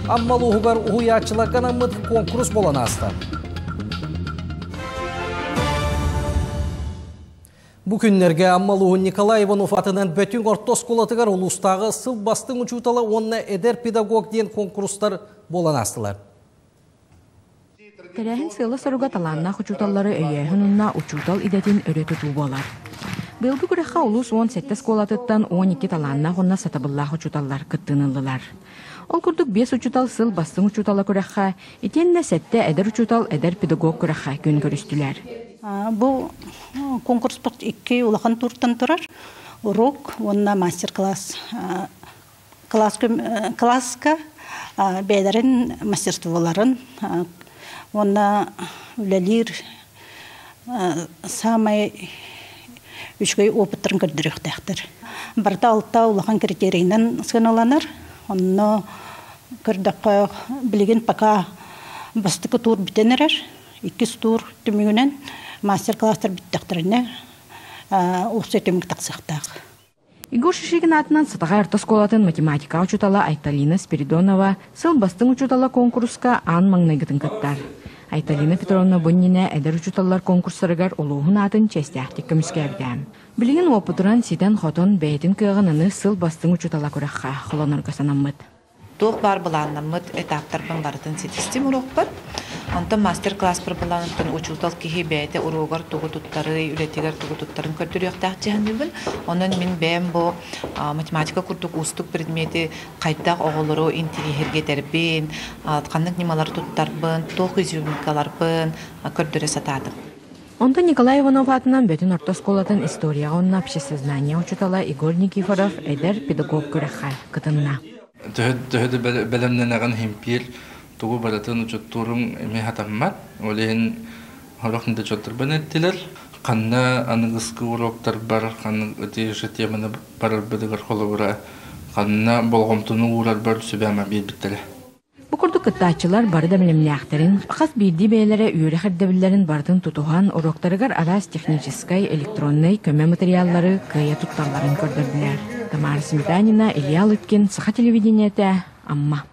Амма улууһугар уһуйааччыларга анаммыт куонкурус буолан ааста. Бу күннэргэ Амма улууһун Николай Иванов атынан Бөтүҥ орто оскуолатыгар улуустааҕы сыл бастыҥ учуутала уонна эдэр педагог диэн куонкурустар буолан аастылар. Тэрээһин сыала-соруга талааннаах учууталлары өйөөһүн уонна учуутал идэтин өрө тутуу буолар. Быйылгы күрэххэ улуус 17 оскуолатыттан 12 талааннаах уонна сатабыллаах учууталлар кыттыыны ыллылар. Ол курдук биэс учуутал сыл бастыҥ учуутала күрэххэ, итиэннэ сэттэ эдэр учуутал эдэр педагог күрэххэ күн көрүстүлэр. Бу конкурспут икки улахан тууртан турар. Урок уонна мастер-класс. Класска бэйэлэрин мастерстволарын уонна үлэлиир саамай үчүгэй опыттарын көрдөрүөхтээхтэр. Барыта алта улахан критерийинэн сыаналанар. Онно көрдөххө, билигин пока бастакы тур бүтэн эрэр. Иккис тур түмүгүнэн мастер-класстар бүттэхтэринэ уопсай түмүк тахсыахтаах. Егор Шишигин аатынан Сатаҕай орто оскуолатын математика учуутала Айталина Спиридонова сыл бастыҥ учуутала куонкуруска аан маҥнайгытын кыттар. Айталина Петровна бу иннинэ эдэр учууталлар конкурстарыгар улууһун аатын чиэстээхтик көмүскээбитэ. Билигин уопутуран ситэн-хотон бэйэтин кыаҕын аны сыл бастыҥ учуутала күрэххэ холонорго санаммыт. Туох баар былааннаммыт этаптарбын барытын ситистим уруокпар. Онтон мастер-класспар былааннаммыттан учуутал киһи бэйэтэ уруогар тугу туттарый, үлэтигэр тугу туттарын көрдөрүөхтээх дьаһаныбын. Онон мин бэйэм бу математика курдук уустук предмети хайдах оҕолору интириэһиргэтэрбин, ханнык ньымалары туттарбын, туох изюминкаларбын көрдөрө сатаатым. Онтон Николай Иванов аатынан Бөтүн орто оскуолатын историяҕа уонна обществознание учуутала Егор Никифоров эдэр педагог күрэххэ кытынна. Төһө да бэлэмнэнэҕин иһин тугу барытын учуттууруҥ эмиэ хатаммат. Ол иһин сорох недочеттарбын эттилэр. Ханна аныгыскы уруоктарбар, ханнык ити теманы барарбытыгар холобура, ханна болҕомтону уурарбар сүбэ-ама биэрбиттэрэ. Бу курдук кыттааччылар бары да бэлэмнээхтэрин, хас биирдии бэйэлэрэ үөрэх ирдэбиллэрин барытын тутуһан, уруоктарыгар араас техническай, электроннай көмө материаллары кыайа тутталларын көрдөрдүлэр. Тамара Сметанина, Илья Лыткин, Саха телевидениетэ, Амма.